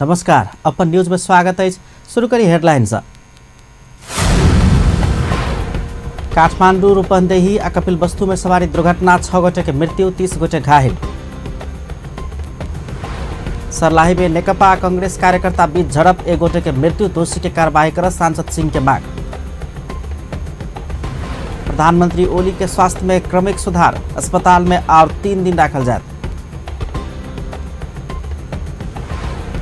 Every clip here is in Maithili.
नमस्कार, अपन न्यूज में स्वागत है। शुरू करी हेडलाइन। काठमांडू रूपन्देही आ कपिलवस्तु में सवारी दुर्घटना, 6 गोटे के मृत्यु, 30 गोटे घायल। सर्लाही में नेकपा कांग्रेस कार्यकर्ता बीच झड़प, 1 गोटे के मृत्यु, दोषी के कार्रवाई कर सांसद सिंह के मांग। प्रधानमंत्री ओली के स्वास्थ्य में क्रमिक सुधार, अस्पताल में और 3 दिन राखल जाए।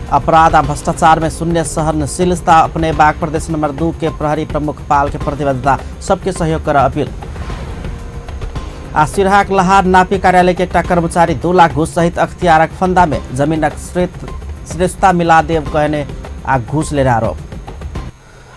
अपराध आ भ्रष्टाचार में शून्य सहनशीलता अपनेबाक प्रदेश नंबर 2 के प्रहरी प्रमुख पाल के प्रतिबद्धता, सबके सहयोग कर अपील। आ सिरहाक लहार नापी कार्यालय के एकटा कर्मचारी 2 लाख घूस सहित अख्तियारक फंदा में जमीनक श्रेष्ठता मिला देव कहने आ घूस लेने आरोप।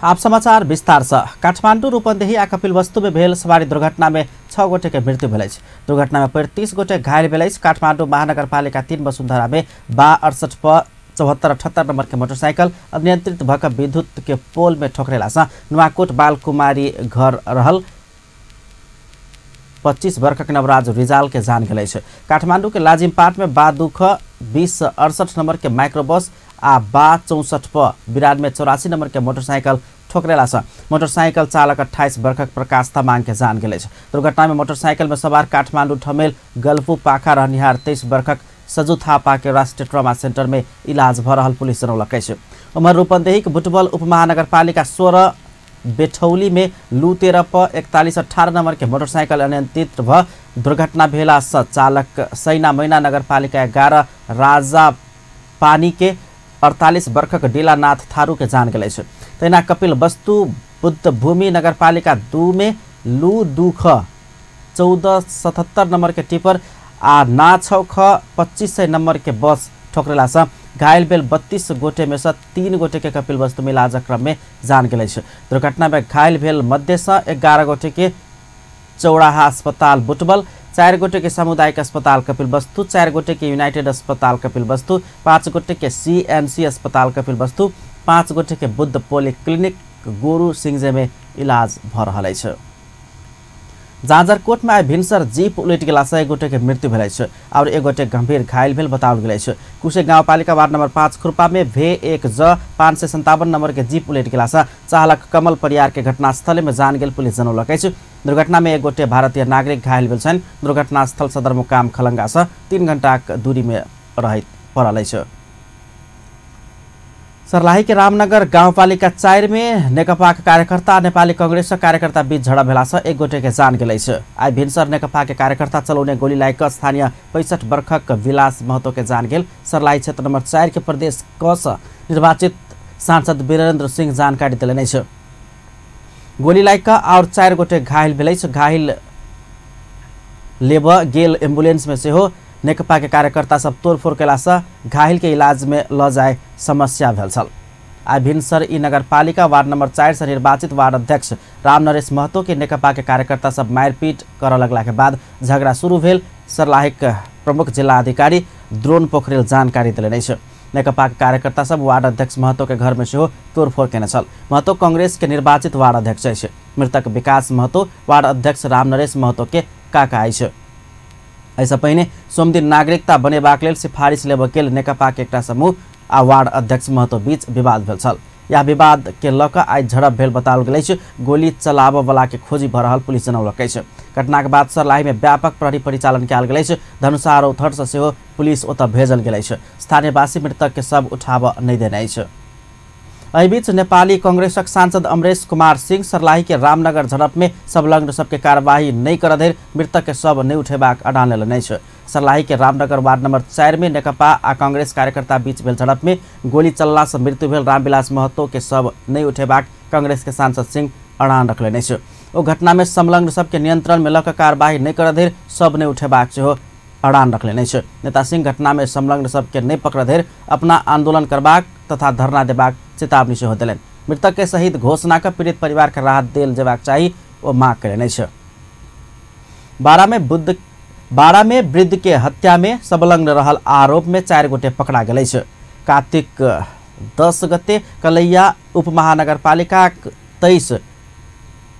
आप समाचार विस्तार से। काठमांडू रूपन्देही आ कपिलवस्तु में भेल सवारी दुर्घटना में 6 गोटे के मृत्यु भेल अछि। दुर्घटना में 35 गोटे घायल भेल अछि। काठमांडू महानगरपालिका 3 वसुंधरा में बा 68 प 74 78 नंबर के मोटरसाइकिल अनियंत्रित भक विद्युत के पोल में ठोकरेला से नुवाकोट बालकुमारी घर रहल 25 वर्षक नवराज रिजाल के जान गेल अछि। काठमांडू के लाजिमपाट में बा 2 ख 20 68 नंबर के माइक्रोबस आ बा 64 प 92 84 नंबर के मोटरसाइकिल ठोकरेला से मोटरसाइकिल चालक 28 वर्षक प्रकाश तामाङ के जान गेल अछि। दुर्घटना में मोटरसाइकिल में सवार काठमांडू ठमेल गल्फू पाखा रहनिहार 23 वर्षक सजू थापा के राष्ट्रीय ट्रामा सेंटर में इलाज भ रहल पुलिस जनौलक अछि। उम्हर रूपन्देहीक बुटवल उपमहानगरपालिका 16 बेठौली में लू 13 प 41 18 नंबर के मोटरसाइकिल अनियंत्रित भ दुर्घटना भेला से चालक सैना मैना नगरपालिका 11 राजा पानी के 48 वर्षक डीलानाथ थारू के जान गेल अछि। तहिना कपिल वस्तु बुद्ध भूमि नगरपालिका 2 में लू 2 ख 14 77 नंबर के टिपर आ ना 6 ख 25 नंबर के बस ठोकरेला से घायल भेल 32 गोटे में से 3 गोटे के कपिल वस्तु में इलाजक क्रम में जान गेल अछि। दुर्घटना में घायल भेल मध्य से 11 गोटे के चौराहा अस्पताल बुटबल, 4 गोटे के सामुदायिक अस्पताल कपिल वस्तु, 4 गोटे के यूनाइटेड अस्पताल कपिल वस्तु, 5 गोटे के सीएनसी अस्पताल कपिल वस्तु, 5 गोटे के बुद्ध पोलिक्लिनिक गोरु सिंहजे में इलाज भ रहल अछि। जाजरकोट में आइ भिनसर जीप उलटि गेला से 1 गोटे के मृत्यु भेल अछि और 1 गोटे गंभीर घायल भेल बताओल गेल अछि। कुशे गाउँपालिका वार्ड नंबर 5 खुरपा में भे 1 ज 557 नंबर के जीप उलटि गेला से चालक कमल परियार के घटनास्थल में जान गेल पुलिस जनौलक अछि। दुर्घटना में 1 गोटे भारतीय नागरिक घायल भेल छनि। दुर्घटनास्थल सदरमुकाम खलंगा से 3 घंटाक दूरी में रहैत पड़ल अछि। सर्लाही के रामनगर गाउँपालिका 4 में नेकपा के कार्यकर्ता नेपाली कांग्रेस कार्यकर्ता बीच झड़प भेला से 1 गोटे के जान गेल अछि। आइ भिनसर नेकपा के कार्यकर्ता चलौने गोली लागि कऽ स्थानीय 65 वर्षक विलास महतो के जान गेल। सर्लाही क्षेत्र नंबर 4 के प्रदेश क से निर्वाचित सांसद वीरेंद्र सिंह जानकारी देलनि अछि। गोली लागि कऽ और 4 गोटे घायल भेल अछि। घायल लेबऽ गेल एम्बुलेंस में सेहो नेकपा के कार्यकर्ता सब तोड़फोड़ कयला से घायल के इलाज में ल जाए समस्या भेल छल। आइ भिनसर ई नगरपालिका वार्ड नंबर 4 से निर्वाचित वार्ड अध्यक्ष रामनरेश महतो के नेकपा के कार्यकर्ता सब मारपीट करऽ लगला के बाद झगड़ा शुरू भेल। सर्लाहीक प्रमुख जिला अधिकारी द्रोण पोखरेल जानकारी देलनि अछि। नेकपा के कार्यकर्ता सब वार्ड अध्यक्ष महतो के घर में सेहो तोड़फोड़ केने छल। महतो कांग्रेस के निर्वाचित वार्ड अध्यक्ष अछि। मृतक विकास महतो वार्ड अध्यक्ष रामनरेश महतो के काका अछि। एहिसँ पहिने सोमदिन नागरिकता बनेबाक लेल सिफारिश लेबऽ गेल नेकपा के एकटा समूह आ वार्ड अध्यक्ष महतो बीच विवाद भेल छल। यह विवाद के लऽ कऽ आइ झड़प भेल बताओल गेल अछि। गोली चलाबऽ वाला के खोजी भऽ रहल पुलिस जनौलक अछि। घटनाक बाद सर्लाही में व्यापक प्रहरी परिचालन कयल गेल अछि। धनुषा रौतहट से सेहो पुलिस ओतऽ भेजल गेल अछि। स्थानीयवासी मृतक के शव उठाबऽ नहि देने अछि। एहि बीच नेपाली कांग्रेसक सांसद अमरेश कुमार सिंह सर्लाही के रामनगर झड़प में संलग्न सबके कार्यवाही नहि करऽ धरि मृतक के शव नहि उठेबाक अडान लेलनि अछि। सर्लाही के रामनगर वार्ड नंबर 4 में नेकपा आ कांग्रेस कार्यकर्ता बीच भेल झड़प में गोली चलला से मृत्यु भेल रामविलास महतो के शव नहि उठेबाक कांग्रेस के सांसद सिंह अडान रखलनि अछि। ओ घटना में संलग्न सबके नियंत्रण में लऽ कऽ कार्यवाही नहि करऽ धरि शव नहि उठेबाक सेहो अडान रखलनि अछि। नेता सिंह घटना में संलग्न सबके नहि पकड़ धरि अपना आंदोलन करबाक तथा धरना देबाक चेतावनी सेहो देलनि। मृतक के शहीद घोषणा कऽ पीड़ित परिवार के राहत देल जेबाक चाही ओ मांग कयलनि अछि। बारा में वृद्ध के हत्या में संलग्न रहल आरोप में 4 गोटे पकड़ा गेल अछि। कार्तिक 10 गते कलैया उपमहानगरपालिका 23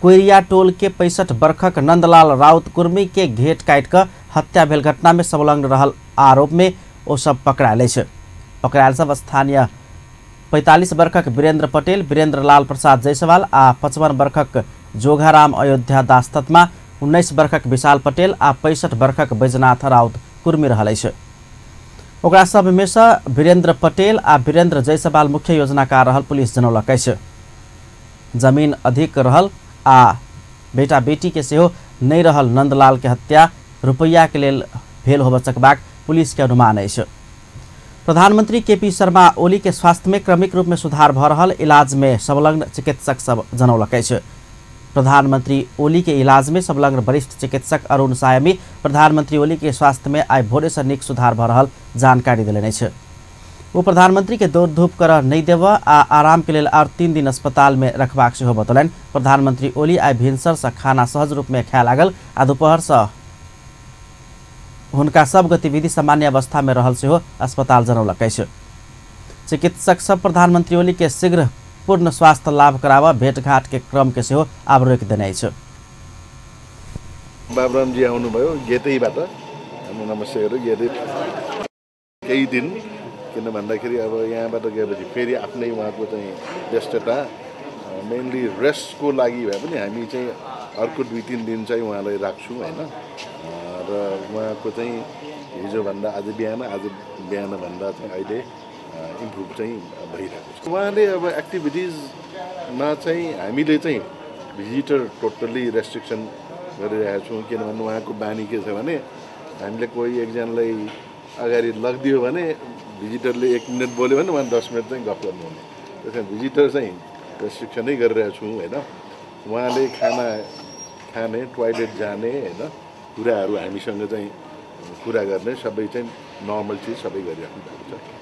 कोइरिया टोल के 65 वर्षक नंदलाल राउत कुर्मी के घेट काटि कऽ हत्या भेल घटना में संलग्न रहल आरोप में ओ सब पकड़ायल अछि। पकड़ायल सब स्थानीय 45 बर्खक वीरेन्द्र पटेल, वीरेन्द्र लाल प्रसाद जायसवाल आ 55 बर्खक जोघाराम अयोध्या दास तत्मा, 19 बर्खक विशाल पटेल आ 65 बर्खक बैजनाथ राउत कुर्मी रहल अछि। ओकरा सब में से वीरेन्द्र पटेल आ वीरेन्द्र जायसवाल मुख्य योजनाकार रहल पुलिस जनौलक अछि। जमीन अधिक रहल आ बेटा बेटी के सेहो नहि रहल नंदलाल के हत्या रुपैया के लेल भेल होबय सकबाक पुलिस के अनुमान अछि। प्रधानमंत्री केपी शर्मा ओली के स्वास्थ्य में क्रमिक रूप में सुधार भ रहल इलाज में संलग्न चिकित्सक सब जनौलक अछि। प्रधानमंत्री ओली के इलाज में संलग्न वरिष्ठ चिकित्सक अरुण सायमी प्रधानमंत्री ओली के स्वास्थ्य में आइ भोरे से नीक सुधार भ रहल जानकारी देलनि अछि। ओ प्रधानमंत्री के दौड़ धूप करऽ नहि देबऽ आ आराम के लेल और 3 दिन अस्पताल में रखबाक सेहो बतौलनि। प्रधानमंत्री ओली आइ भिनसर से खाना सहज रूप में खाए लागल आ दोपहर से हुनका सब गतिविधि सामान्य अवस्था में रहल सेहो अस्पताल जनौलक अछि। चिकित्सक सब प्रधानमंत्री ओली के शीघ्र पूर्ण स्वास्थ्य लाभ कराबऽ भेटघाट के क्रम के सेहो आब रोकि देने अछि। बाबुरामजी आउनुभयो गेतैबाट, हाम्रो नमस्ते गरेर गेतै केही दिन, किन भन्दाखेरि अब यहाँबाट गएपछि फेरि आफ्नै उहाँको चाहिँ व्यस्तता मेनली रेस्टको लागि भए पनि हामी चाहिँ अर्को 2-3 दिन चाहिँ उहाँलाई राख्छौँ हैन। र उहाँको चाहिँ हिजोभन्दा आज बिहानभन्दा चाहिँ अहिले इम्प्रुभ चाहिँ भइरहेको छ। उहाँले अब एक्टिभिटिजमा चाहिँ हामीले चाहिँ भिजिटर टोटल्ली रेस्ट्रिक्सन गरिरहेको छौँ, किनभने उहाँको बानी के छ भने हामीले कोही एकजनालाई अगाडि लगिदियो भने भिजिटरले 1 मिनट बोल्यो भने उहाँ 10 मिनट चाहिँ गफ गर्नुहुने, त्यस कारण भिजिटर चाहिँ रेस्ट्रिक्सनै गरिरहेको छौँ होइन। उहाँले खाना खाने, टोयलेट जाने होइन, कुराहरू हामीसँग चाहिँ कुरा गर्ने सबै चाहिँ नर्मल चिज सबै गरिराख्नु भएको छ।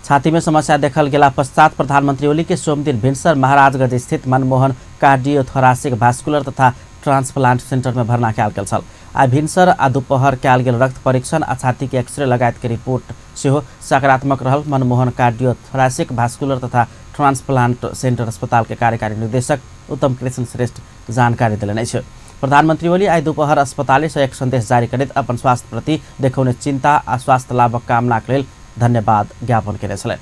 छाती में समस्या देखल गेला पश्चात प्रधानमंत्री ओली के सोमदिन भिनसर महाराजगंज स्थित मनमोहन कार्डियोथोरासिक भास्कुलर तथा ट्रांसप्लांट सेंटर में भर्ना कयल गेल छल। आइ भिनसर आ दुपहर कयल गेल रक्त परीक्षण आ छाती के एक्सरे लगायत के रिपोर्ट सेहो सकारात्मक रहल मनमोहन कार्डियोथोरासिक भास्कुलर तथा ट्रांसप्लांट सेंटर अस्पताल के कार्यकारी निर्देशक उत्तम कृष्ण श्रेष्ठ जानकारी देलनि अछि। प्रधानमंत्री ओली आइ दुपहर अस्पताल से एक संदेश जारी करैत अपन स्वास्थ्य प्रति देखौने चिंता आ स्वास्थ्य लाभक कामनाक लेल धन्यवाद ज्ञापन केने छलनि।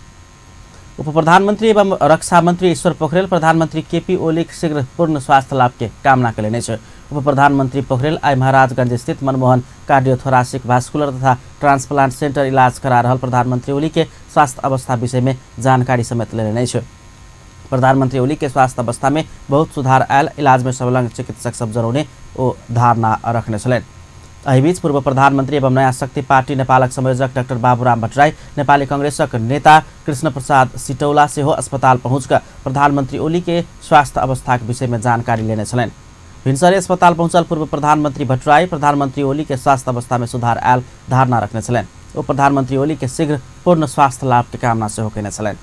उप प्रधानमंत्री एवं रक्षा मंत्री ईश्वर पोखरेल प्रधानमंत्री केपी ओली शीघ्र पूर्ण स्वास्थ्य लाभ के कामना केलनि अछि। उप प्रधानमंत्री पोखरेल आइ महाराजगंज स्थित मनमोहन कार्डियोथोरासिक भास्कुलर तथा ट्रांसप्लांट सेंटर इलाज करा रहल प्रधानमंत्री ओली के स्वास्थ्य अवस्था विषय में जानकारी समेत लेलनि अछि। प्रधानमंत्री ओली के स्वास्थ्य अवस्था में बहुत सुधार आयल इलाज में संलग्न चिकित्सक सब जनौने ओ धारणा रखने छलनि। एहि बीच पूर्व प्रधानमंत्री एवं नयाँ शक्ति पार्टी नेपालक संयोजक डाक्टर बाबुराम भट्टराई, नेपाली कांग्रेसक नेता कृष्ण प्रसाद सिटौला सेहो अस्पताल पहुँचकर प्रधानमंत्री ओली के स्वास्थ्य अवस्थाक विषय में जानकारी लेने छलनि। भिनसरे अस्पताल पहुँचल पूर्व प्रधानमंत्री भट्टराई प्रधानमंत्री ओली के स्वास्थ्य अवस्था में सुधार आयल धारणा रखने छलनि। ओ प्रधानमंत्री ओली के शीघ्र पूर्ण स्वास्थ्य लाभ के कामना सेहो केने छलनि।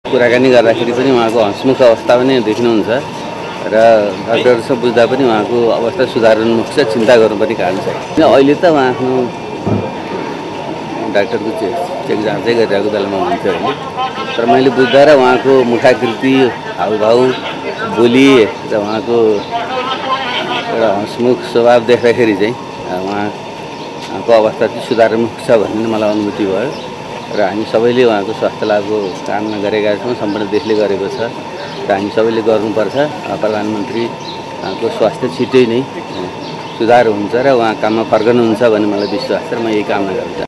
कुराकानी गर्दाखेरि पनि उहाँको हँसमुख अवस्था पनि देख्नुहुन्छ र डाक्टरसँग बुझ्दा पनि उहाँको अवस्था सुधारोन्मुख छ, चिन्ता गर्नुपर्ने कारण छैन। अहिले त उहाँ आफ्नो डाक्टरको चेक जाँचै गरिरहेको बेलामा हुनुहुन्थ्यो होइन, तर मैले बुझ्दा र उहाँको मुखाकृति, हावभाव, बोली र उहाँको एउटा हँसमुख स्वभाव देख्दाखेरि चाहिँ उहाँको अवस्था चाहिँ सुधारोन्मुख छ भन्ने मलाई अनुभूति भयो र हामी सबैले उहाँको स्वास्थ्य लाभको कामना गरेका छौँ, सम्पूर्ण देशले गरेको छ र हामी सबैले गर्नुपर्छ। प्रधानमन्त्रीको स्वास्थ्य छिटै नै सुधार हुन्छ र उहाँ काममा फर्कनुहुन्छ भन्ने मलाई विश्वास छ र म यही कामना गर्छु।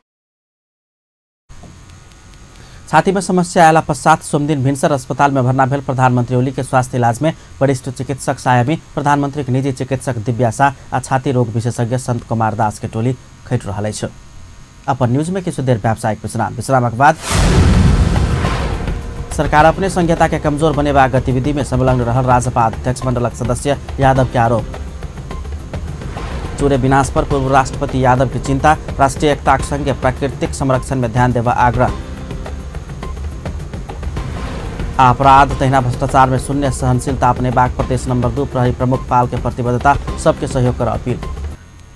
छाती में समस्या आयला पश्चात सोमदिन भिनसर अस्पताल में भर्ना भेल प्रधानमंत्री ओली के स्वास्थ्य इलाज में वरिष्ठ चिकित्सक सायमी, प्रधानमंत्री के निजी चिकित्सक दिव्या शाह आ छाती रोग विशेषज्ञ संत कुमार दास के टोली खटि रहल अछि। अपन न्यूज में किछु देर व्यावसायिक विश्राम, विश्रामक बाद सरकार अपने संहिता के कमजोर बनेबाक गतिविधि में संलग्न रहल राजपा अध्यक्ष मंडलक सदस्य यादव के आरोप। चूरे विनाश पर पूर्व राष्ट्रपति यादव की चिंता, राष्ट्रीय एकताक संगे प्राकृतिक संरक्षण में ध्यान देवा आग्रह। अपराध तहिना भ्रष्टाचार में शून्य सहनशीलता अपनेबाक प्रदेश नंबर 2 प्रहरी प्रमुख पाल के प्रतिबद्धता, सबके सहयोग कर अपील।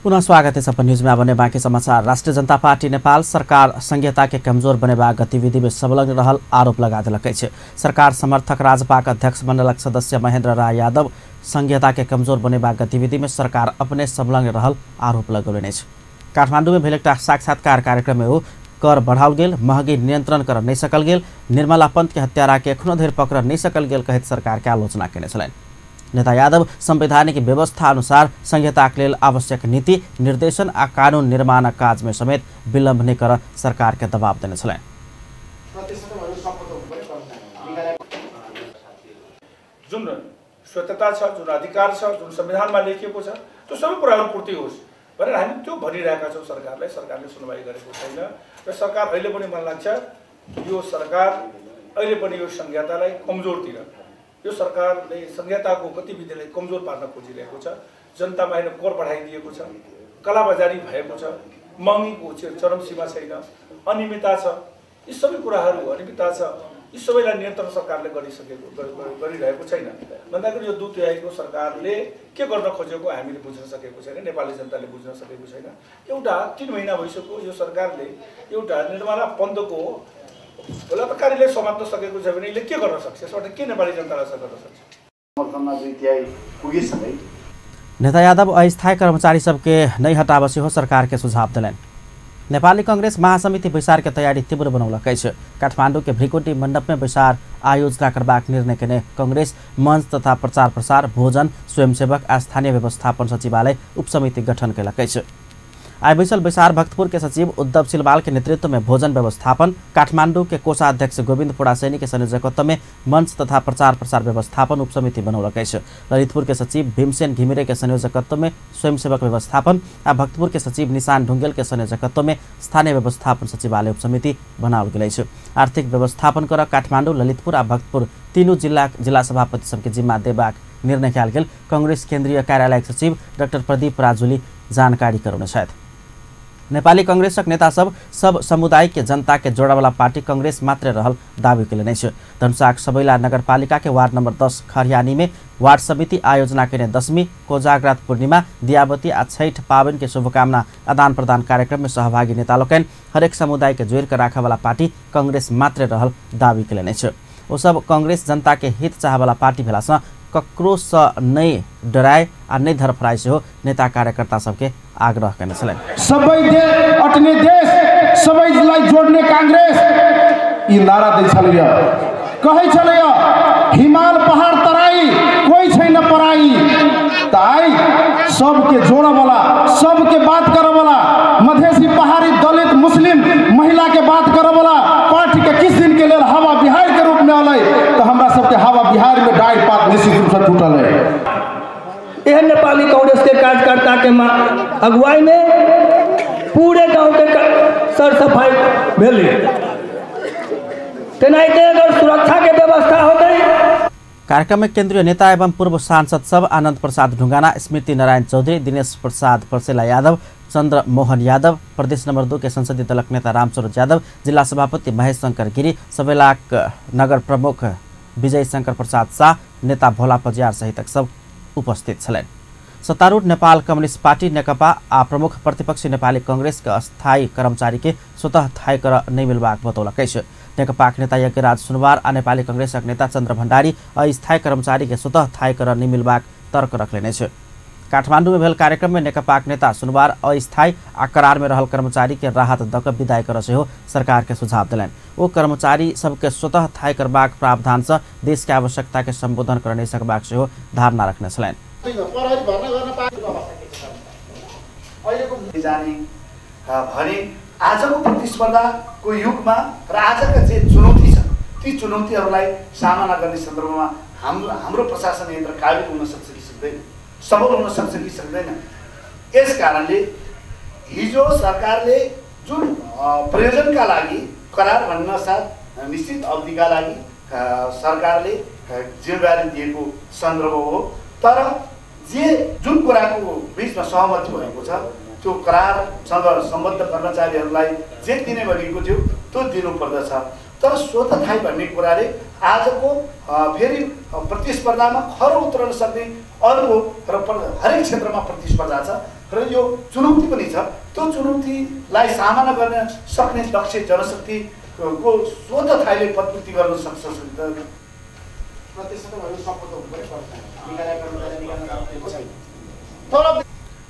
पुनः स्वागत है अपन न्यूज में। अब बाँकी समाचार। राष्ट्रीय जनता पार्टी नेपाल सरकार संहिता के कमजोर बनेबाक गतिविधि में संलग्न रहल आरोप लगा देलक अछि। सरकार समर्थक राजपाक अध्यक्ष मंडलक सदस्य महेंद्र राय यादव संघीयता के कमजोर बनेबाक गतिविधि में सरकार अपने संलग्न रहल आरोप लगौलनि अछि। काठमांडू में भेल एकटा साक्षात्कार कार्यक्रम में ओ कर बढ़ाओल गेल, महगी नियंत्रण कर नहीं सकल गेल, निर्मला पंत के हत्यारा के एखनो धरि पकड़ नहीं सकल गेल कहैत सरकार के आलोचना केने छलनि। नेता यादव संवैधानिक व्यवस्था अनुसार संघीयताक लेल आवश्यक नीति निर्देशन आ कानून निर्माणक काज में समेत विलम्ब नहि कर सरकार के दबाव देने छलनि। जुन स्वतन्त्रता छ, जुन अधिकार छ, जुन संविधानमा लेखिएको छ, त्यो सबै कुराहरू पूर्ति होस् भनेर हामी त्यो भनिरहेका छौँ सरकारलाई। सरकारले सुनवाई गरेको छैन र सरकार अहिले पनि मलाई लाग्छ यो सरकार अहिले पनि यो संघीयतालाई कमजोरतिर, यो सरकारले संघीयताको गतिविधिलाई कमजोर पार्न खोजिरहेको छ। जनतामा अहिले कर बढाइदिएको छ, कालाबजारी भएको छ, महँगीको चरम सीमा छैन, अनियमितता छ, यी सबै कुराहरू अनियमितता छ, यी सबैलाई नियन्त्रण सरकारले गरिरहेको छैन। भन्दाखेरि यो 2/3 सरकारले के गर्न खोजेको हामीले बुझ्न सकेको छैन, नेपाली जनताले बुझ्न सकेको छैन। एउटा 3 महिना भइसक्यो यो सरकारले एउटा निर्मला पन्तको बलात्कारीले समात्न सकेको छ भने यसले के गर्न सक्छ, यसबाट के नेपाली जनतालाई असर गर्न सक्छ? समर्थनमा 2/3 पुगेसँगै नेता यादव अस्थायी कर्मचारी सबके नै हटाब सेहो सरकार के सुझाव देलनि। नेपाली कांग्रेस महासमिति बैसार के तैयारी तीव्र बनौलक अछि। काठमांडू के भ्रिकुटी मंडप में बैसार आयोजना करबाक निर्णय केने कांग्रेस मंच तथा प्रचार प्रसार, भोजन, स्वयंसेवक आ स्थानीय व्यवस्थापन सचिवालय उपसमिति गठन केलक अछि। आइ बैसल बैसार भक्तपुर के सचिव उद्धव सिलवाल के नेतृत्व में भोजन व्यवस्थापन, काठमांडू के कोषाध्यक्ष गोविंद पोड़ासैनी के संयोजकत्व में मंच तथा प्रचार प्रसार व्यवस्थापन उपसमिति बनौलक अछि। ललितपुर के सचिव भीमसेन घिमिरे के संयोजकत्व में स्वयंसेवक व्यवस्थापन आ भक्तपुर के सचिव निशान ढुंगेल के संयोजकत्व में स्थानीय व्यवस्थापन सचिवालय उपसमिति बनाओल गेल अछि। आर्थिक व्यवस्थापन कर काठमांडू, ललितपुर आ भक्तपुर तीनू जिला सभापति सबके जिम्मा देबाक निर्णय कयल गेल कांग्रेस केंद्रीय कार्यालय सचिव डाक्टर प्रदीप राजुली जानकारी करौने छथि। नेपाली कांग्रेसक नेता सब सब समुदाय के जनता के जोड़ावाला पार्टी कांग्रेस मात्र रहल दावी केलनि अछि। धनुषाक सबैला नगरपालिका के वार्ड नंबर 10 खरियानी में वार्ड समिति आयोजना केने 10वीं कोजाग्रत पूर्णिमा, दियाबती आ छठ पावन के शुभकामना आदान प्रदान कार्यक्रम में सहभागी नेता लोकनि हरेक समुदाय के जोड़ि के राखयवाला पार्टी कांग्रेस मात्र रहल दावी केलनि अछि। ओ सब कांग्रेस जनता के हित चाहवाला पार्टी भेला सँ ककरो सँ नहि डराए आ नहि धरफराए सेहो नेता कार्यकर्ता सबके आग्रह केने छलनि। सबै अट्ने देश, सबैलाई जोड्ने कांग्रेस, यी नारा दै छलैया, कहै छलैया हिमाल पहाड तराई कोही छैन पराई। त आइ सबके जोड़वाला, सबके बात करवाला, मधेसी पहाड़ी दलित मुस्लिम महिला के बात करवाला पार्टी के किस दिन के लेल हवा बिहार के रूप में अलै त हमरा सबके हवा बिहार में डाढ़ पात निश्चित रूप से टूटल है। एहन नेपाली कांग्रेस के कार्यकर्ता के अगुवाई में पूरे गांव के सर सफाई भेल। तेनाहिते अगर सुरक्षा के व्यवस्था हो गई। कार्यक्रम में केंद्रीय नेता एवं पूर्व सांसद सब आनंद प्रसाद ढुंगाना, स्मृति नारायण चौधरी, दिनेश प्रसाद परसेला यादव, चंद्र मोहन यादव, प्रदेश नंबर 2 के संसदीय दलक नेता रामस्वरूप यादव, जिला सभापति महेश शंकर गिरी, सबैलाक नगर प्रमुख विजय शंकर प्रसाद शाह, नेता भोला पजियार सहितक सब उपस्थित छलनि। सत्तारूढ़ नेपाल कम्युनिस्ट पार्टी नेकपा आ प्रमुख प्रतिपक्षी नेपाली कांग्रेस के अस्थायी कर्मचारी के स्वतः थाई कर नहि मिलबाक बतौलक अछि। नेकपाक नेता यज्ञराज सुनवार आ नेपाली कांग्रेसक नेता चंद्र भण्डारी अस्थायी कर्मचारी के स्वतः थाई कर नहि मिलबाक तर्क रखलनि अछि। काठमांडू में भेल कार्यक्रम में नेकपाक नेता सुनवार अस्थायी आ करार में रहल कर्मचारी के राहत दऽ कऽ विदाई कर सेहो सरकार के सुझाव देलनि। ओ कर्मचारी सबके स्वतः थाई करबाक प्रावधान से देश के आवश्यकता के संबोधन कर नहि सकबाक सेहो धारणा रखने छलनि। जाने भने आजको प्रतिस्पर्धाको युगमा र आजका जे चुनौती छ ती चुनौतीहरूलाई सामना गर्ने सन्दर्भमा हाम्रो प्रशासन यन्त्र काबिल हुन सक्छ कि सक्दैन, सबल हुन सक्छ कि सक्दैन। यस कारणले हिजो सरकारले जुन प्रयोजनका लागि करार भन्न साथ निश्चित अवधिका लागि सरकारले जिम्मेवारी दिएको सन्दर्भ हो, तर जे जुन कुराको बिचमा सहमति भएको छ त्यो करारसँग सम्बद्ध कर्मचारीहरूलाई जे दिने भनिएको थियो त्यो दिनुपर्दछ। तर स्वतः थाई भन्ने कुराले आजको फेरि प्रतिस्पर्धामा खरो उत्रन सक्ने अर्को र हरेक क्षेत्रमा प्रतिस्पर्धा छ र यो चुनौती पनि छ। त्यो चुनौतीलाई सामना गर्न सक्ने दक्ष जनशक्तिको स्वतः थाईले पदपूर्ति गर्न सक्छ।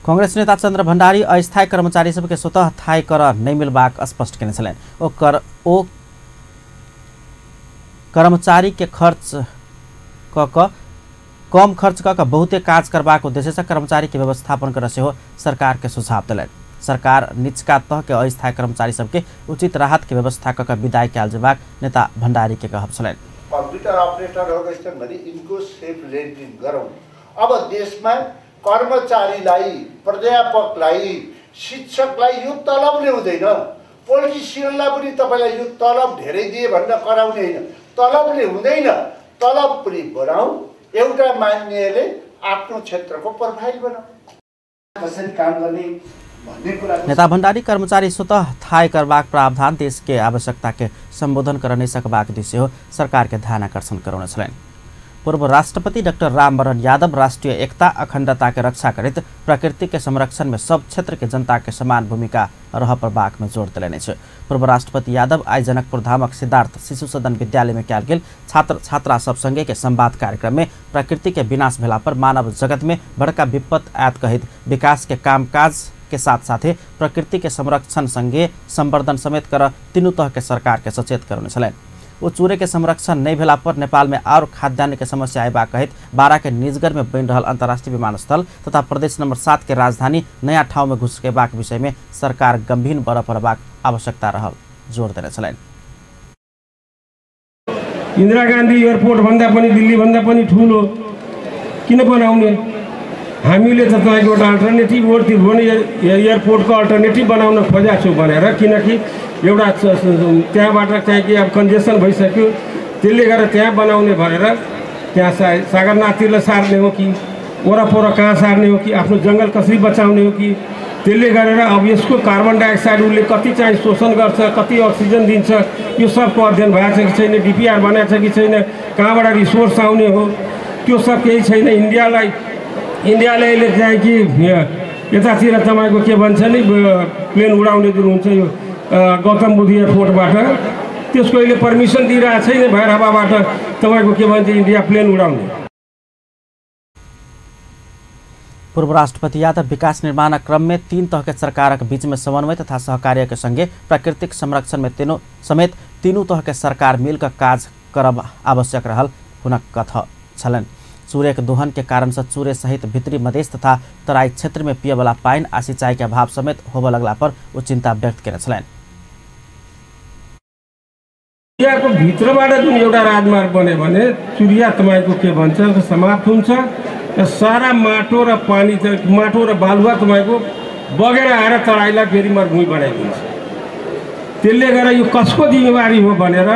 कांग्रेस नेता चंद्र भंडारी अस्थायी कर्मचारी सबके स्वतः थाई कर नहीं मिलबाक स्पष्ट केने छलनि। ओ कर्मचारी के खर्च क कम खर्च क बहुते काज करबाक उद्देश्य से कर्मचारी के व्यवस्थापन कर सेहो सरकार के सुझाव देलनि। सरकार निचका तह के अस्थायी कर्मचारी सबके उचित राहत के व्यवस्था क विदाई कयल जेबाक नेता भंडारी के कहब छलनि। कंप्यूटर ऑपरेटर हो गए इनको सेफ लेनदेन गरौँ। अब देशमा कर्मचारीलाई, प्राध्यापकलाई, शिक्षकलाई यो तलबले हुँदैन, पोलिटिसियनलाई पनि तपाईलाई यो तलब धेरै दिए भनेर कराउने होइन, तलबले हुँदैन, तलब पनि बढाउँ, एउटा मान्यले आफ्नो क्षेत्रको प्रोफाइल बनाऊ, कसरी काम गर्ने भन्ने कुरा। नेता भंडारी कर्मचारी स्वतः थाय करबाक प्रावधान देश के आवश्यकता के संबोधन कर नहीं सकबाक दिशा हो सरकार के ध्यान आकर्षण कराउने छलनि। पूर्व राष्ट्रपति डॉक्टर रामवरण यादव राष्ट्रीय एकता अखंडता के रक्षा करैत प्रकृति के संरक्षण में सब क्षेत्र के जनता के समान भूमिका रह पड़बाक में जोर देलनि अछि। पूर्व राष्ट्रपति यादव आइ जनकपुर धामक सिद्धार्थ शिशु सदन विद्यालय में कयल गेल छात्र छात्रा सब संगे के संवाद कार्यक्रम में प्रकृति के विनाश भेला पर मानव जगत में बड़का विपत्त आयत कहैत विकास के कामकाज के साथ साथे प्रकृति के संरक्षण संगे संवर्धन समेत कर तीनू तह के सरकार के सचेत करने छलनि। ओ चूरे के संरक्षण नहीं भेला पर नेपाल में और खाद्यान्न के समस्या अयबाक कहैत बारा के निजगढ़ में बनि रहल अंतर्राष्ट्रीय विमानस्थल तथा प्रदेश नंबर 7 के राजधानी नया ठाउँ में घुसकेबाक विषय में सरकार गंभीर बड़ पड़बाक आवश्यकता रहल जोर देने छलनि। इन्दिरा गान्धी एयरपोर्ट भन्दा पनि दिल्ली भन्दा पनि ठुलो किन बनाउने? हामीले त तपाईँको एउटा अल्टरनेटिभ हो, त्रिभुवन एयरपोर्टको अल्टरनेटिभ बनाउन खोजेको छौँ भनेर, किनकि एउटा त्यहाँबाट चाहिँ कि अब कन्जेसन भइसक्यो, त्यसले गर्दा त्यहाँ बनाउने भनेर त्यहाँ सागरनाथतिर सार्ने हो कि वरपर कहाँ सार्ने हो कि आफ्नो जङ्गल कसरी बचाउने हो कि, त्यसले गरेर अब यसको कार्बन डाइअक्साइड उसले कति चाहिँ शोषण गर्छ, कति अक्सिजन दिन्छ, यो सबको अध्ययन भएको छ कि छैन, डिपिआर बनाएको छ कि छैन, कहाँबाट रिसोर्स आउने हो, त्यो सब केही छैन। इन्डियाले अहिले चाहिँ कि यतातिर तपाईँको के भन्छ नि प्लेन उडाउने जुन हुन्छ यो गौतम बुद्ध एयरपोर्टबाट, त्यसको अहिले पर्मिसन दिइरहेको छैन भैरहवाबाट तपाईँको के भन्छ इन्डिया प्लेन उडाउने। पूर्व राष्ट्रपति यादव विकास निर्माण क्रम में तीन तह के सरकारक बीच में समन्वय तथा सहकार्य के संगे प्राकृतिक संरक्षण में समेत तीनू तह के सरकार मिलकर काज करब आवश्यक रहल हुनक कथा छलनि। चूरे के दोहन के कारण से चूरे सहित भित्री मधेश तथा तराई क्षेत्र में पियवाला पानि आ सिंचाई के अभाव समेत होबय लगला पर ओ चिंता व्यक्त केने छलनि। चुरियाको भित्रबाट जुन एउटा राजमार्ग बन्यो भने चुरिया तपाईँको के भन्छ समाप्त हुन्छ र सारा माटो र पानी माटो र बालुवा तपाईँको बगेर आएर तराईलाई फेरि मरुभूमि बनाइदिन्छ। त्यसले गर्दा यो कसको जिम्मेवारी हो भनेर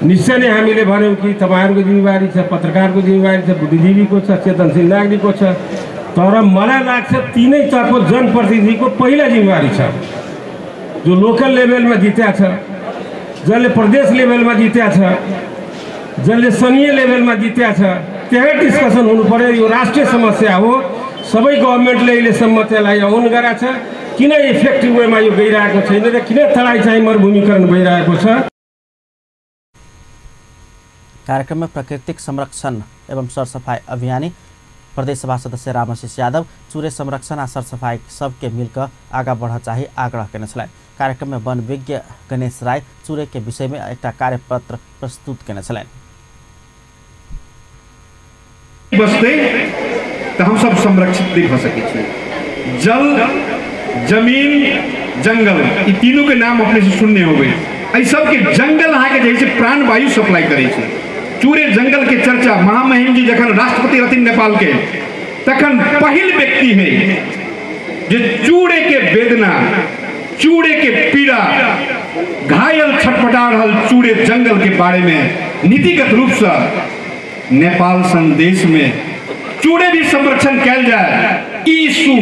निश्चय नै हामीले भन्यौँ कि तपाईँहरूको जिम्मेवारी छ, पत्रकारको जिम्मेवारी छ, बुद्धिजीवीको छ, चेतनशील नागरिकको छ, तर मलाई लाग्छ तिनै तहको जनप्रतिनिधिको पहिला जिम्मेवारी छ, जो लोकल लेभलमा जित्या छ, जसले प्रदेश लेभलमा जित्या छ, जसले सङ्घीय लेभलमा जित्या छ, त्यहाँ डिस्कसन हुनु पर्यो। यो राष्ट्रिय समस्या हो, सबै गभर्मेन्टले अहिलेसम्म त्यसलाई औन गरेको छ, किन इफेक्टिभ वेमा यो गइरहेको छैन र किन तराई चाहिँ मरुभूमिकरण भइरहेको छ। कार्यक्रम में प्राकृतिक संरक्षण एवं सरसफाई अभियानी प्रदेश सभा सदस्य रामशिष यादव चूरे संरक्षण आ सरसफाई सबके मिलकर आगा बढ़ चाही आग्रह केने छलनि। कार्यक्रम में वन विज्ञ गणेश राय चूरे के विषय में एक कार्यपत्र प्रस्तुत केने छलनि। बसतै त हम सब संरक्षित नहीं भ सकै छी। जल, जमीन, जंगल, ई तीनों के नाम अपने से सुनने होबै। एहि सबके जंगल अहाँके जे छै प्राणवायु सप्लाई करै छै। चूरे जंगल के चर्चा महामहिम जी जखन राष्ट्रपति रहथिन नेपाल के, तखन पहिल व्यक्ति है जे चूड़े के वेदना, चूड़े के पीड़ा, घायल छटपटा रहल चूड़े जंगल के बारे में नीतिगत रूप से नेपाल सन देश में चूड़े भी संरक्षण कयल जाए। ईसु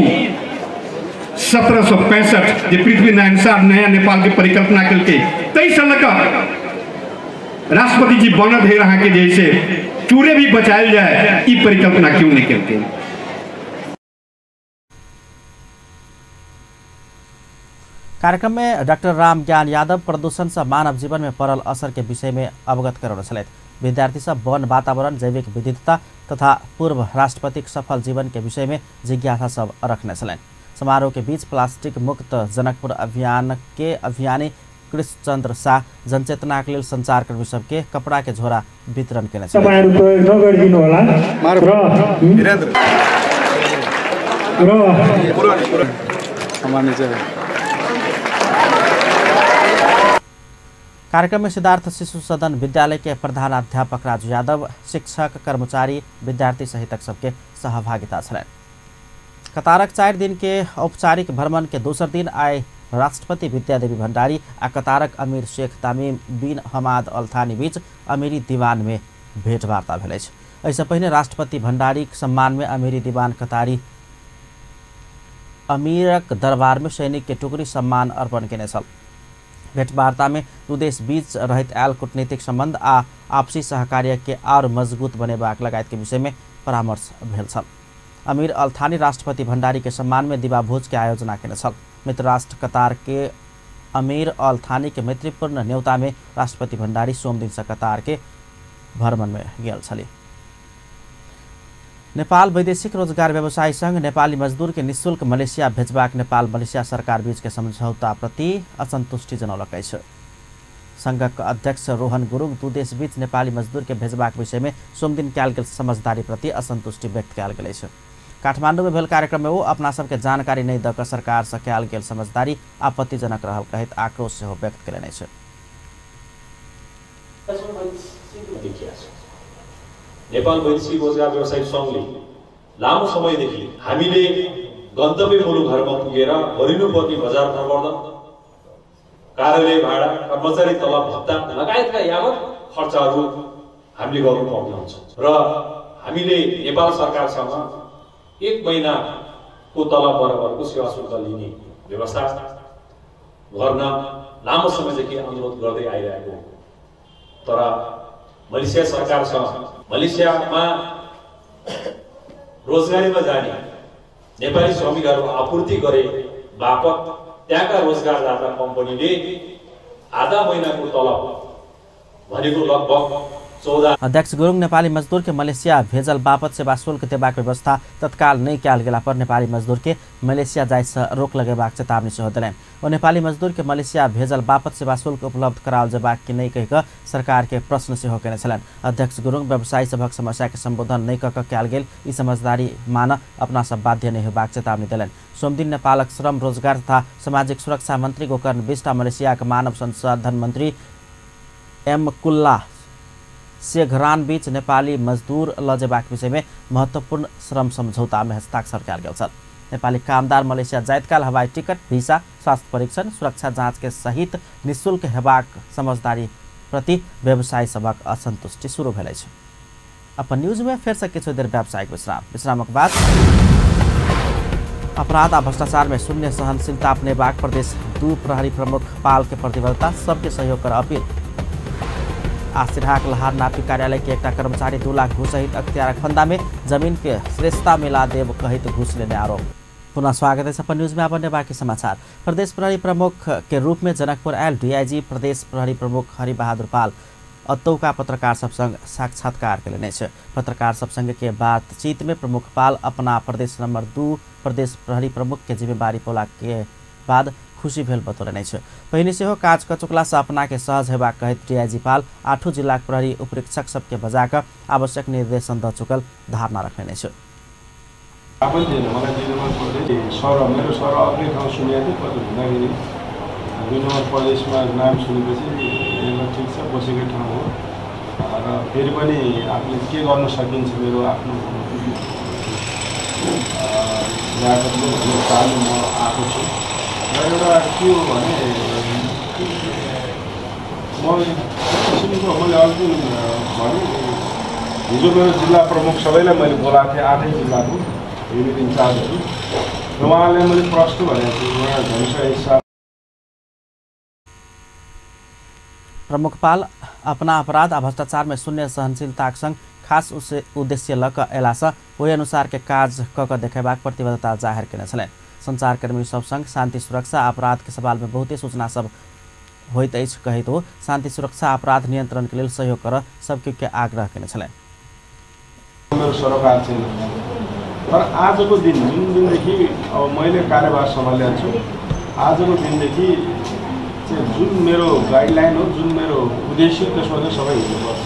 1765 जे पृथ्वी नारायण शाह नया नेपाल के परिकल्पना केलकै, ताहिसँ लऽ कऽ राष्ट्रपति जी बनत है अहाँके जैसे चूड़े भी बचायल जाए, ई परिकल्पना क्यों नहीं केलकै। कार्यक्रम में डॉक्टर राम ज्ञान यादव प्रदूषण से मानव जीवन में पड़ल असर के विषय में अवगत करौने छलथि। विद्यार्थी सब वन वातावरण, जैविक विविधता तथा पूर्व राष्ट्रपतिक सफल जीवन के विषय में जिज्ञासा सब रखने छलनि। समारोह के बीच प्लास्टिक मुक्त जनकपुर अभियान के अभियानी कृष्णचंद्र शाह जनचेतना के लेल संचारकर्मी सबके कपड़ा के झोरा वितरण केने छलनि। तपाईहरु प्रयोग नगरिदिनु होला र कार्यक्रम में सिद्धार्थ शिशु सदन विद्यालय के प्रधानाध्यापक राजू यादव, शिक्षक, कर्मचारी, विद्यार्थी सहितक सबके सहभागिता छलनि। कतारक 4 दिन के औपचारिक भ्रमण के दोसर दिन आइ राष्ट्रपति विद्यादेवी भण्डारी आ कतारक अमीर शेख तामीम बिन हमाद अल थानी बीच अमीरी दीवान में भेंटवार्ता भेल अछि। एहिसँ पहिने राष्ट्रपति भण्डारीक सम्मान में अमीरी दीवान कतारी अमीरक दरबार में सैनिक के टुकड़ी सम्मान अर्पण केने छल। भेंटवार्ता में दू देश बीच रहैत आयल कूटनीतिक संबंध आ आपसी सहकार्य के और मजबूत बनेबाक लगायत के विषय में परामर्श भेल छल। अमीर अल थानी राष्ट्रपति भण्डारी के सम्मान में दिवा भोज के आयोजना केने छल। मित्र राष्ट्र कतार के अमीर अल थानी के मैत्रीपूर्ण न्योता में राष्ट्रपति भण्डारी सोमदिन से कतार के भ्रमण में गेल छली। नेपाल वैदेशिक रोजगार व्यवसायी संघ नेपाली मजदूर के निःशुल्क मलेसिया भेजबाक नेपाल मलेसिया सरकार बीच के समझौता प्रति असंतुष्टि जनौलक अछि। संघक अध्यक्ष रोहन गुरुङ दू देश बीच नेपाली मजदूर के भेजबाक विषय में सोमदिन कयल गेल समझदारी प्रति असंतुष्टि व्यक्त कयल गेल अछि। काठमांडू में भेल कार्यक्रम में ओ अपना सबके जानकारी नहीं दऽ कऽ सरकार से कयल गेल समझदारी आपत्तिजनक रहल कहैत आक्रोश सेहो व्यक्त कयलनि अछि। नेपाल वैदेशिक रोजगार व्यवसायी सङ्घले लामो समयदेखि हामीले गन्तव्य मुलुकहरूमा पुगेर भरिनुपर्ने बजार प्रवर्धन, कार्यालय भाडा, कर्मचारी तलब भत्ता लगायतका यावत खर्चहरू हामीले गर्नुपर्ने हुन्छ र हामीले नेपाल सरकारसँग 1 महिनाको तलब बराबरको सेवा शुल्क लिने व्यवस्था गर्न लामो समयदेखि अनुरोध गर्दै आइरहेको हो। तर मलेसिया सरकारसँग मलेसियामा रोजगारीमा जाने नेपाली श्रमिकहरू आपूर्ति गरे बापत त्यहाँका रोजगारदाता कम्पनीले आधा महिनाको तलब भनेको लगभग 14। अध्यक्ष गुरुङ नेपाली मजदूर के मलेसिया भेजल बापत सेवा शुल्क देबाक व्यवस्था तत्काल नहि कयल गेला पर नेपाली मजदूर के मलेसिया जाय से रोक लगेबाक चेतावनी सेहो देलनि। ओ नेपाली मजदूर के मलेसिया भेजल बापत सेवा शुल्क उपलब्ध कराओल जेबाक कि नहि कहि कऽ सरकार के प्रश्न सेहो केने छलनि। अध्यक्ष गुरुङ व्यवसायी सभक समस्या के संबोधन नहि कऽ कयल गेल ई समझदारी मान अपना सब बाध्य नहि होबाक चेतावनी देलनि। सोमदिन नेपालक श्रम रोजगार तथा सामाजिक सुरक्षा मंत्री गोकर्ण बिष्ट मलेसियाक मानव संसाधन मंत्री एम कुल्ला सेघरान बीच नेपाली मजदूर ल जेबाक विषय में महत्वपूर्ण श्रम समझौता में हस्ताक्षर कयल गेल छल। नेपाली कामदार मलेसिया जायतकाल हवाई टिकट, भिसा, स्वास्थ्य परीक्षण, सुरक्षा जाँच के सहित निःशुल्क हेबाक समझदारी प्रति व्यवसायी सभक असंतुष्टि शुरू भेल अछि। अपन न्यूज में फेर से किछु देर व्यावसायिक विश्राम। विश्रामक बाद अपराध आ भ्रष्टाचार में शून्य सहनशीलता अपनेबाक प्रदेश 2 प्रहरी प्रमुख पाल के प्रतिबद्धता, सबके सहयोग कर अपील। आ सिरहाक लहार नापी कार्यालय के एकटा कर्मचारी 2 लाख घूस सहित अख्तियारक फंदा में जमीन के श्रेष्ठता मिला देव कहित घूस लेने आरोप। पुनः स्वागत है अपन न्यूज में अपन बाकी समाचार। प्रदेश प्रहरी प्रमुख के रूप में जनकपुर आयल डीआईजी प्रदेश प्रहरी प्रमुख हरिबहादुर पाल अतौका पत्रकार सब संग साक्षात्कार केलनि अछि। पत्रकार सब संग के बातचीत में प्रमुख पाल अपना प्रदेश नंबर 2 प्रदेश प्रहरी प्रमुख के जिम्मेवारी पौला के बाद खुशी भेल बतौलनि अछि। पहिने सेहो काज क चुकला से अपना के सहज हेबाक कहैत डीआईजी पाल 8 जिलाक प्रहरी उपरीक्षक सबके बजा कऽ आवश्यक निर्देशन द चुकल धारणा रखलनि अछि। थाहा थिएन मलाई 2 नम्बर प्रदेश सर, मेरो सर अर्कै ठाउँ सुनेको थिएँ, कति हुँदाखेरि 2 नम्बर प्रदेशमा नाम सुनेपछि ल ठिक छ बसेकै ठाउँ हो र फेरि पनि आफूले के गर्न सकिन्छ मेरो आफ्नो ल्याकतले भन्ने चाहनु म आएको छु। र एउटा के हो भने म किसिमको मैले अर्को भने हिजो मेरो जिल्ला प्रमुख सबैलाई मैले बोलाएको थिएँ, 8 जिल्लाको युनिट इन्चार्जहरू, र उहाँलाई मैले प्रश्न भनेको थिएँ, उहाँ धनुषा हिसाब। प्रमुख पाल अपना अपराध आ भ्रष्टाचार में शून्य सहनशीलताक संग खास उद्देश्य लऽ कऽ अयलासँ ओहि अनुसार के काज कऽ कऽ देखेबाक प्रतिबद्धता जाहिर केने छलनि। संचारकर्मी सब संग शांति सुरक्षा अपराध के सवाल में बहुते सूचना सब होइत अछि कहैत ओ शान्ति सुरक्षा अपराध नियन्त्रण के लेल सहयोग कर सबके के आग्रह केने छलनि। मेरो सरोकार छैन, तर आजको दिन जुन दिनदेखि अब मैले कार्यभार सम्हालेको छु, आजको दिनदेखि चाहिँ जुन मेरो गाइडलाइन हो, जुन मेरो उद्देश्य, त्यसमा चाहिँ सबै हिँड्नुपर्छ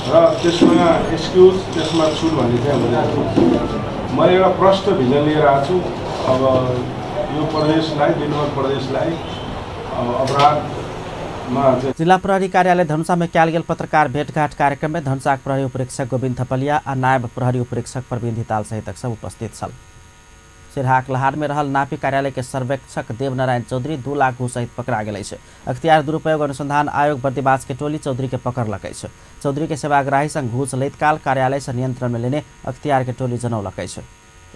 र त्यसमा एक्सक्युज, त्यसमा छुट भन्ने चाहिँ हुँदैन। मैले एउटा प्रष्ट भिजन लिएर आएको छु। अब यो प्रदेशलाई, दुई नम्बर प्रदेशलाई अपराधमा जिल्ला प्रहरी कार्यालय धनुषा में कयल गेल पत्रकार भेटघाट कार्यक्रम में धनुषाक प्रहरी उपरीक्षक गोविन्द थपलिया आ नायब प्रहरी उपरीक्षक प्रवीण धिताल सहितक सब उपस्थित छल। सिरहाक लहार में रहल नापी कार्यालय के सर्वेक्षक देवनारायण चौधरी 2 लाख घूस सहित पकड़ा गेल अछि। अख्तियार दुरुपयोग अनुसंधान आयोग बर्दिवास के टोली चौधरी के पकड़लक अछि। चौधरी के सेवाग्राही संग घूस लैत काल कार्यालय से नियंत्रण में लेने अख्तियार के टोली जनौलक अछि।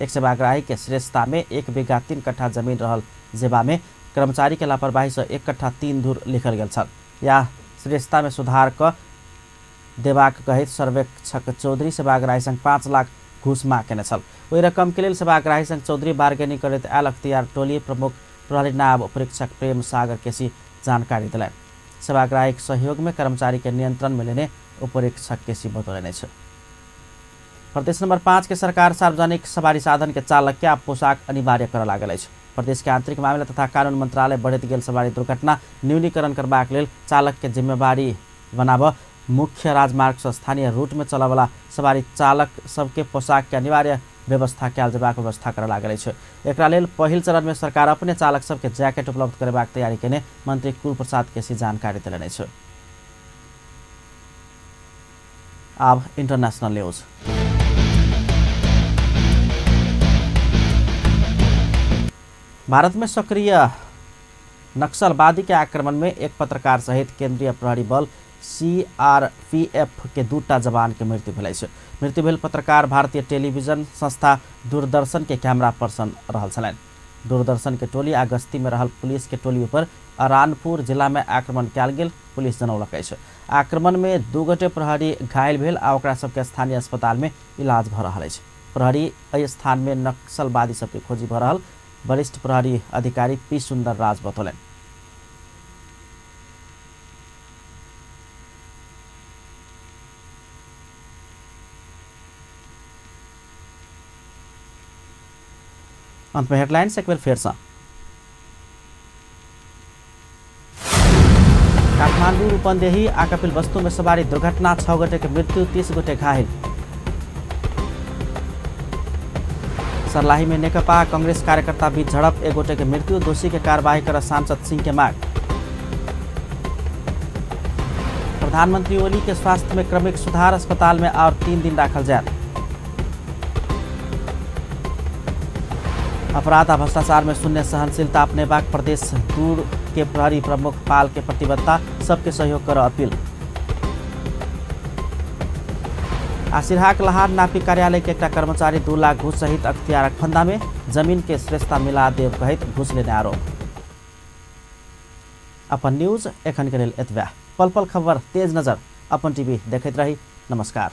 एक सेवाग्राही के श्रेष्ठता में 1 बीघा 3 कट्ठा जमीन रहल जेबा में कर्मचारी के लापरवाही से 1 कट्ठा 3 धुर लिखल गेल छल। या श्रेष्ठता में सुधार क देबाक कहैत सर्वेक्षक चौधरी सेवाग्राही संग 5 लाख घूस माग केने छल। ओहि रकम के लेल सेवाग्राही संग चौधरी बार्गेनिंग करैत आयल अख्तियार टोली प्रमुख प्रहरी नायब उपरीक्षक प्रेम सागर केसी जानकारी देलनि। सेवाग्राही के सहयोग में कर्मचारी के नियंत्रण में लेने उपरीक्षक केसी बतौलनि अछि। प्रदेश नंबर 5 के सरकार सार्वजनिक सवारी साधन के चालक के पोशाक अनिवार्य करऽ लागल अछि। प्रदेश के आंतरिक मामिला तथा कानून मंत्रालय बढ़ैत गेल सवारी दुर्घटना न्यूनीकरण करबाक लेल चालक के जिम्मेवारी बनाबऽ मुख्य राजमार्ग से स्थानीय रूट में चलऽवला सवारी चालक सबके पोशाक के अनिवार्य व्यवस्था कयल जेबाक व्यवस्था करऽ लागल अछि। एकरा लेल पहिल चरण में सरकार अपने चालक सबके जैकेट उपलब्ध करेबाक तैयारी केने मंत्री कुल प्रसाद केसी जानकारी देलनि अछि। आब इंटरनेशनल न्यूज। भारत में सक्रिय नक्सलवादी के आक्रमण में एक पत्रकार सहित केंद्रीय प्रहरी बल सीआरपीएफ के 2 जवान के मृत्यु भेल अछि। मृत्यु भेल पत्रकार भारतीय टेलीविजन संस्था दूरदर्शन के कैमरा पर्सन रहल छलनि। दूरदर्शन के टोली आ गश्ती में रहल पुलिस के टोली पर अरानपुर जिला में आक्रमण कयल गेल पुलिस जनौलक अछि। आक्रमण में 2 गोटे प्रहरी घायल भेल आ ओकरा सबके स्थानीय अस्पताल में इलाज भऽ रहल अछि। प्रहरी एहि स्थान में नक्सलवादी सबके खोजी भऽ रहल वरिष्ठ प्रहरी अधिकारी पी सुंदर राज बतौलनि। अंत में हेडलाइंस एक बेर फेर से। काठमांडू रूपन्देही आ कपिलवस्तु में सवारी दुर्घटना, 6 गोटे के मृत्यु, 30 गोटे घायल। सर्लाही में नेकपा कांग्रेस कार्यकर्ता बीच झड़प, 1 गोटे के मृत्यु, दोषी के कार्रवाई कर सांसद सिंह के मांग। प्रधानमंत्री ओली के स्वास्थ्य में क्रमिक सुधार, अस्पताल में और 3 दिन राखल जाए। अपराध आ भ्रष्टाचार में शून्य सहनशीलता अपनेबाक प्रदेश दूर के प्रहरी प्रमुख पाल के प्रतिबद्धता, सबके सहयोग कर अपील। आ सिरहाक लहार नापी कार्यालय के एकटा कर्मचारी 2 लाख घूस सहित अख्तियारक फंदा में जमीन के श्रेष्ठता मिला देव कहैत घूस लेने आरोप। अपन न्यूज एखन के लेल एतबे। पल पल खबर तेज नजर अपन टीवी देखैत रही। नमस्कार।